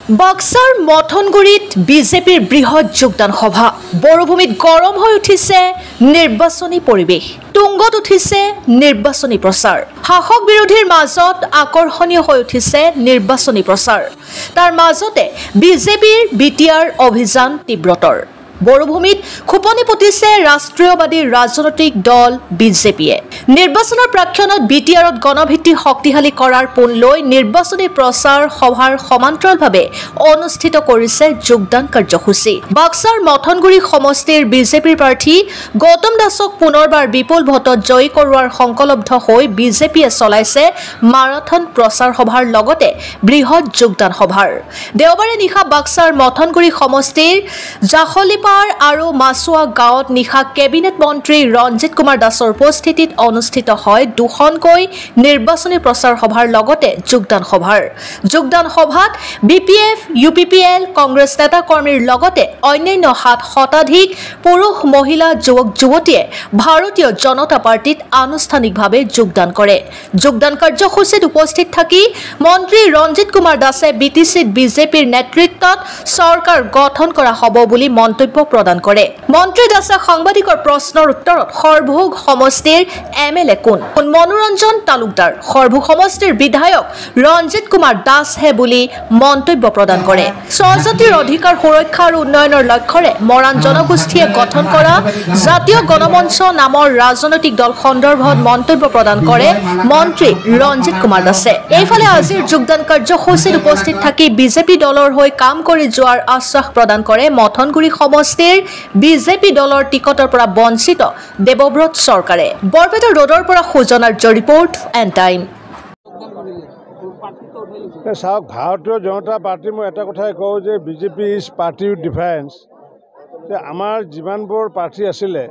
বাক্সাৰ মথনগুৰিত বিজেপিৰ বৃহৎ যোগদান সভা। বড়োভূমিত গৰম হৈ উঠিছে নিৰ্বাচনী পৰিৱেশ, তুংগত উঠিছে নিৰ্বাচনী প্ৰচাৰ। শাসক বিৰোধীৰ মাজত আকৰ্ষণীয় হৈ উঠিছে নিৰ্বাচনী প্ৰচাৰ। তাৰ মাজতে বিজেপিৰ বিটিআৰ অভিযান তীব্ৰতৰ। বড়োভূমিত খোপনি পুতিছে ৰাষ্ট্ৰীয়বাদী ৰাজনৈতিক দল বিজেপিয়ে। নিৰ্বাচনৰ প্ৰাক্ষণত বিটিআৰত গণভিত্তি শক্তিশালী কৰাৰ পোন লৈ নিৰ্বাচনী প্ৰচাৰ সভাৰ সমান্তৰালভাৱে অনুষ্ঠিত কৰিছে যোগদান কাৰ্যসূচী। বাক্সাৰ মথনগুৰি সমষ্টিৰ বিজেপিৰ প্ৰাৰ্থী গৌতম দাসক পুনৰবাৰ বিপুল ভোটত জয়ী কৰোৱাৰ সংকলব্ধ হৈ বিজেপিয়ে চলাইছে মাৰাথন প্ৰচাৰ সভাৰ লগতে বৃহৎ যোগদান সভাৰ। দেওবাৰে নিশা বাক্সাৰ মথনগুৰি সমষ্টিৰ জাখলিপাৰ আৰু মাছুৱা গাঁৱত নিশা কেবিনেট মন্ত্ৰী ৰঞ্জিত কুমাৰ দাসৰ উপস্থিতিত অনুষ্ঠিত হয় দুখনকৈ নিৰ্বাচনী প্ৰচাৰ সভাৰ লগতে যোগদান সভাৰ। যোগদান সভাত বিপিএফ, ইউপিপিএল, কংগ্ৰেছ নেতাকৰ্মীৰ লগতে অন্যান্য 7 শতাধিক পুৰুষ, মহিলা, যুৱক যুৱতীয়ে ভাৰতীয় জনতা পাৰ্টীত আনুষ্ঠানিকভাৱে যোগদান কৰে। যোগদান কাৰ্যসূচীত উপস্থিত থাকি মন্ত্ৰী ৰঞ্জিত কুমাৰ দাসে বিটিচিত বিজেপিৰ নেতৃত্বত চৰকাৰ গঠন কৰা হ'ব বুলি মন্তব্য প্ৰদান কৰে। মন্ত্ৰী দাসে সাংবাদিকৰ প্ৰশ্নৰ উত্তৰত সৰভোগ সমষ্টিৰ এমএলএ কোন, মনোৰঞ্জন তালুকদাৰ, সৰভোগ সমষ্টিৰ বিধায়ক ৰঞ্জিত কুমাৰ দাসহে বুলি মন্তব্য প্ৰদান কৰে। স্বজাতিৰ অধিকাৰ সুৰক্ষা আৰু উন্নয়নৰ লক্ষ্যৰে মৰাণ জনগোষ্ঠীয়ে গঠন কৰা জাতীয় গণমঞ্চ নামৰ ৰাজনৈতিক দল সন্দৰ্ভত মন্তব্য প্ৰদান কৰে মন্ত্ৰী ৰঞ্জিত কুমাৰ দাসে। এইফালে আজিৰ যোগদান কাৰ্যসূচীত উপস্থিত থাকি বিজেপি দলৰ হৈ কাম কৰি যোৱাৰ আশ্বাস প্ৰদান কৰে মথনগুৰি সমষ্টিৰ বিজেপি দলৰ টিকটৰ পৰা বঞ্চিত দেৱব্ৰত চৰকাৰে। বৰপেটা ৰোডৰ পৰা সুজনাৰ ৰিপৰ্ট, এন টাইম। চাওক, ভাৰতীয় জনতা পাৰ্টি, মই এটা কথাই কওঁ যে BJP is party with difference. যে আমাৰ যিমানবোৰ প্ৰাৰ্থী আছিলে,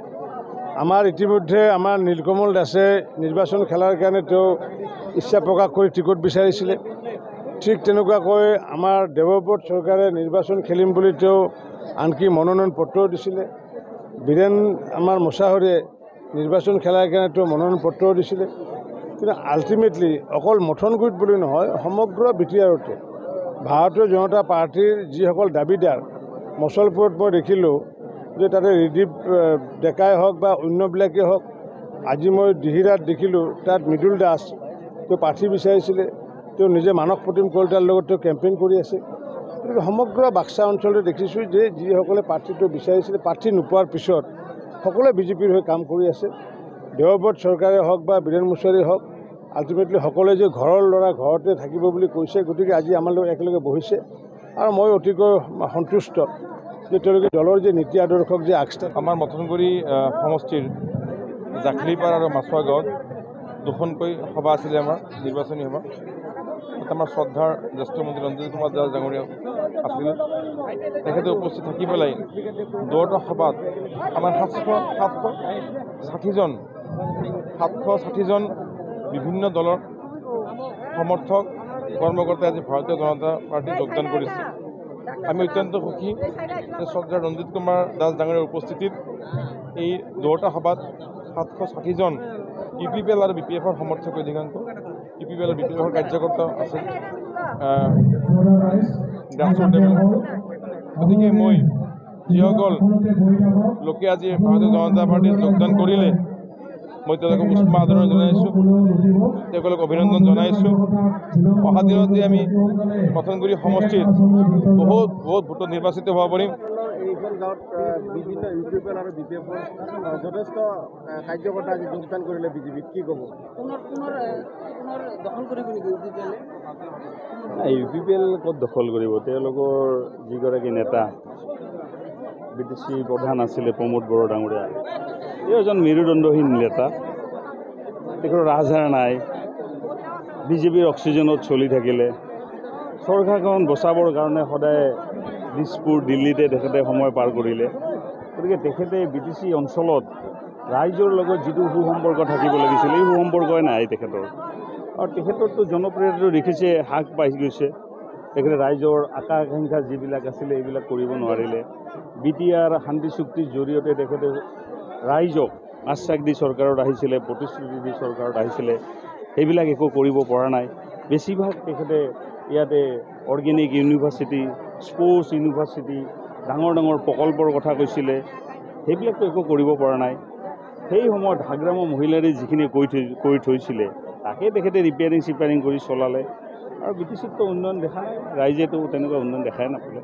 আমাৰ ইতিমধ্যে আমাৰ নীলকমল দাসে নিৰ্বাচন খেলাৰ কাৰণে তেওঁ ইচ্ছা প্ৰকাশ কৰি টিকট বিচাৰিছিলে। ঠিক তেনেকুৱাকৈ আমাৰ দেৱব্ৰত চৰকাৰে নিৰ্বাচন খেলিম বুলি তেওঁ আনকি মনোনয়ন পত্ৰও দিছিলে। বীৰেণ আমাৰ মুছাহৰীয়ে নিৰ্বাচন খেলাৰ কাৰণে তেওঁ মনোনয়ন পত্ৰও দিছিলে। কিন্তু আল্টিমেটলি অকল মথনগুৰিত বুলি নহয়, সমগ্ৰ বিটিআৰতে ভাৰতীয় জনতা পাৰ্টীৰ যিসকল দাবীদাৰ, মুছলপুৰত মই দেখিলোঁ যে তাতে ৰিদীপ ডেকাই হওক বা অন্যবিলাকেই হওক, আজি মই দিহিৰাত দেখিলোঁ তাত মৃদুল দাস তেওঁ প্ৰাৰ্থী বিচাৰিছিলে, তেওঁ নিজে মানস প্ৰতিম কলিতাৰ লগত তেওঁ কেম্পেইন কৰি আছে। গতিকে সমগ্ৰ বাক্সা অঞ্চলতে দেখিছোঁ যে যিসকলে প্ৰাৰ্থীটো বিচাৰিছিলে, প্ৰাৰ্থী নোপোৱাৰ পিছত সকলোৱে বিজেপিৰ হৈ কাম কৰি আছে। দেৱব্ৰত চৰকাৰে হওক বা বীৰেণ মুছাৰী হওক, আল্টিমেটলি সকলোৱে যে ঘৰৰ ল'ৰা ঘৰতে থাকিব বুলি কৈছে। গতিকে আজি আমাৰ লগত একেলগে বহিছে আৰু মই অতিকৈ সন্তুষ্ট যে তেওঁলোকে দলৰ যে নীতি আদৰ্শক যে আগস্থান। আমাৰ মথনগুৰি সমষ্টিৰ জাখলিপাৰ আৰু মাছুৱা গাঁৱত দুখনকৈ সভা আছিলে, আমাৰ নিৰ্বাচনী সভা। তাত আমাৰ শ্ৰদ্ধাৰ জ্যেষ্ঠ মন্ত্ৰী ৰঞ্জিত কুমাৰ দাস ডাঙৰীয়া আছিল। তেখেতে উপস্থিত থাকি পেলাই দুয়োটা সভাত আমাৰ 760জন বিভিন্ন দলৰ সমৰ্থক কৰ্মকৰ্তাই আজি ভাৰতীয় জনতা পাৰ্টীত যোগদান কৰিছে। আমি অত্যন্ত সুখী যে শ্ৰদ্ধাৰ ৰঞ্জিত কুমাৰ দাস ডাঙৰীয়াৰ উপস্থিতিত এই দুয়োটা সভাত 760জন ইউ পি পি এল আৰু বি পি এফৰ সমৰ্থক, অধিকাংশ ইউ পি পি এল আৰু বি পি এফৰ কাৰ্যকৰ্তা আছিল। গতিকে মই যিসকল লোকে আজি ভাৰতীয় জনতা পাৰ্টীত যোগদান কৰিলে, মই তেওঁলোকক উষ্ম আদৰণি জনাইছোঁ, তেওঁলোকক অভিনন্দন জনাইছোঁ। অহা দিনত যে আমি মথনগুৰি সমষ্টিত বহুত বহুত ভোটত নিৰ্বাচিত হ'ব পাৰিম। এইখন গাঁৱত বিভিন্ন ইউ পি পি এল আৰু বি পি এফৰ যথেষ্ট কাৰ্যকৰ্তা আজি যোগদান কৰিলে বিজেপিত, কি ক'ব? ইউ পি পি এল ক'ত দখল কৰিব? তেওঁলোকৰ যিগৰাকী নেতা বি টি চি প্ৰধান আছিলে প্ৰমোদ বড়ো ডাঙৰীয়া, এই এজন মেৰুদণ্ডহীন নেতা, তেখেতৰ ৰাজহাড় নাই, বিজেপিৰ অক্সিজেনত চলি থাকিলে। চৰকাৰখন বচাবৰ কাৰণে সদায় দিছপুৰ, দিল্লীতে তেখেতে সময় পাৰ কৰিলে। গতিকে তেখেতে বি টি চি অঞ্চলত ৰাইজৰ লগত যিটো সুসম্পৰ্ক থাকিব লাগিছিল, এই সুসম্পৰ্কই নাই তেখেতৰ। আৰু তেখেতৰতো জনপ্ৰিয়তাটো দেখিছে, হ্ৰাস পাই গৈছে। তেখেতে ৰাইজৰ আশা আকাংক্ষা যিবিলাক আছিলে এইবিলাক কৰিব নোৱাৰিলে। বি টি আৰ শান্তি চুক্তিৰ জৰিয়তে তেখেতে ৰাইজক আশ্বাস দি চৰকাৰত আহিছিলে, প্ৰতিশ্ৰুতি দি চৰকাৰত আহিছিলে, সেইবিলাক একো কৰিব পৰা নাই। বেছিভাগ তেখেতে ইয়াতে অৰ্গেনিক ইউনিভাৰ্চিটি, স্পৰ্টছ ইউনিভাৰ্চিটি, ডাঙৰ ডাঙৰ প্ৰকল্পৰ কথা কৈছিলে, সেইবিলাকতো একো কৰিব পৰা নাই। সেই সময়ত হাগ্ৰামা মহিলাৰে যিখিনি কৰি থৈছিলে তাকে তেখেতে ৰিপেয়াৰিং চিপেয়াৰিং কৰি চলালে। আৰু বি টি চিততো উন্নয়ন দেখা নাই, ৰাইজেতো তেনেকুৱা উন্নয়ন দেখাই নাপালে।